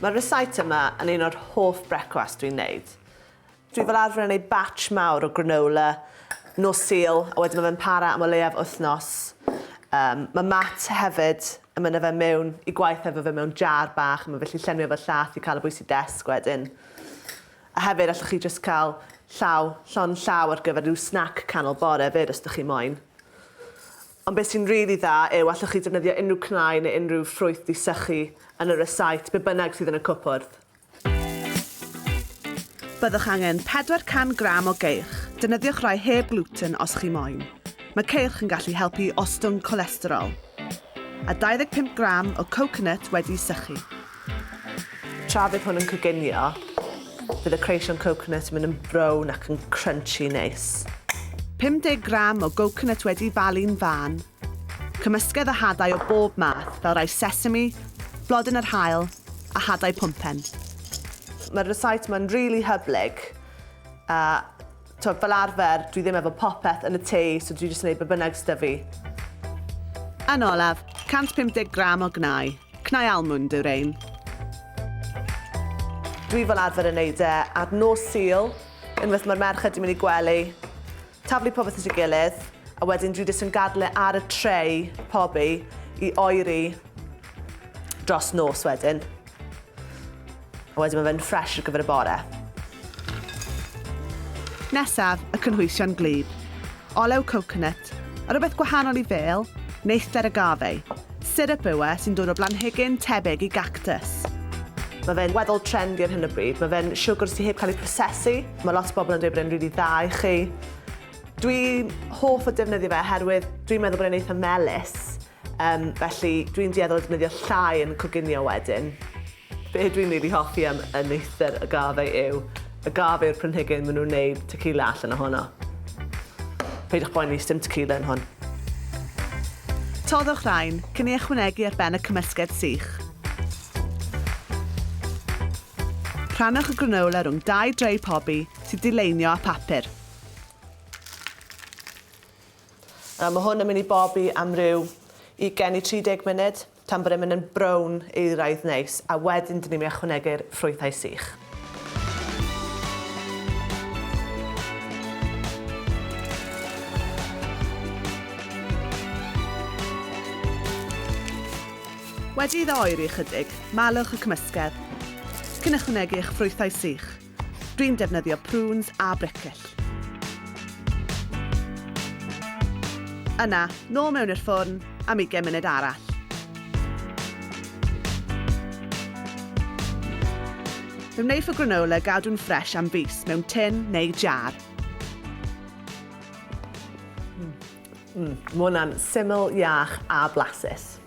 Mae'r rysáit yma yn un o'r hoff brecwast dwi'n neud. Dwi fel arfer yn neud batch mawr o granola nos Sul, a wedyn ma' fe'n para am o leiaf wythnos. Yym, ma' Matt hefyd yn mynd â fe mewn i gwaith efo fe mewn jar bach, a ma' felly llenwi efo llath i cael o bwys i desg wedyn. A hefyd allwch chi jyst cael llaw, llond llaw ar gyfer rhyw snack canol bore 'fyd os 'dych chi moyn. Ond beth sy'n rili dda yw allwch chi defnyddio unrhyw cnau neu unrhyw ffrwyth 'di sychu yn y rysáit, be bynnag sydd yn y cwpwrdd. Byddwch angen 400 gram o geirch, defnyddiwch rai heb glwten os chi moyn. Mae ceirch yn gallu helpu i ostwng colesterol. A 25 gram o coconut wedi sychu. Tra bydd hwn yn coginio, bydd y creision coconut yn mynd yn brown ac yn crunchy neis. 50 gram o goconut wedi falu'n fân. Cymysgedd o hadau o bob math, fel rai sesame, blodyn yr haul, a hadau pwmpen. Mae'r rysáit 'ma'n rili hyblyg, a t'od, fel arfer dwi ddim efo popeth yn y tŷ, so dwi jyst yn neud be bynnag s'da fi. Yn olaf, 150 gram o gnau. Cnau almwnd yw'r ein. Dwi fel arfer yn neud e ar nos Sul, unwaith mae'r merched 'di mynd i gwely, taflu popeth at ei gilydd, a wedyn dwi jyst yn gadel e ar y tray pobi i oeri dros nos wedyn. A wedyn mae fe'n ffresh ar gyfer y bore. Nesaf, y cynhwysion gwlyb. Olew coconut, a rhywbeth gwahanol i fêl, neithdar agave. Syrup yw e sy'n dod o blanhigyn tebyg i gactus. Mae fe'n weddol trendy ar hyn o bryd. Mae fe'n siwgr sydd heb cael ei prosesu. Mae lot o bobl yn dweud bod e'n rili dda i chi. Dwi'n hoff o defnyddio fe oherwydd dwi'n meddwl bod e'n eitha melys. Yym, felly dwi'n dueddol o defnyddio llai yn coginio wedyn. Be dwi'n rili hoffi am y neithdar agave yw agave yw'r planhigyn maen nhw'n wneud tequila allan ohono. Peidiwch poeni, sdim tequila yn hwn. Toddwch rhain cyn ei ychwanegu ar ben y cymysgedd sych. Rhannwch y granola rhwng dau dray pobi sydd 'di leinio â phapur. Nawr ma' hwn yn mynd i bobi am ryw ugain i 30 munud, tan bod e'n mynd yn brown euraidd neis, a wedyn 'dyn ni'n mynd i ychwanegu'r ffrwythau sych. Wedi iddo oeri ychydig, malwch y cymysgedd, cyn ychwanegu eich ffrwythau sych. Dwi'n defnyddio prunes a bricyll. Yna, nôl mewn i'r ffwrn am ugain munud arall. Fe wneiff y granola gadw'n ffresh am fis mewn tin neu jar. Mm, mae hwnna'n syml, iach a blasus.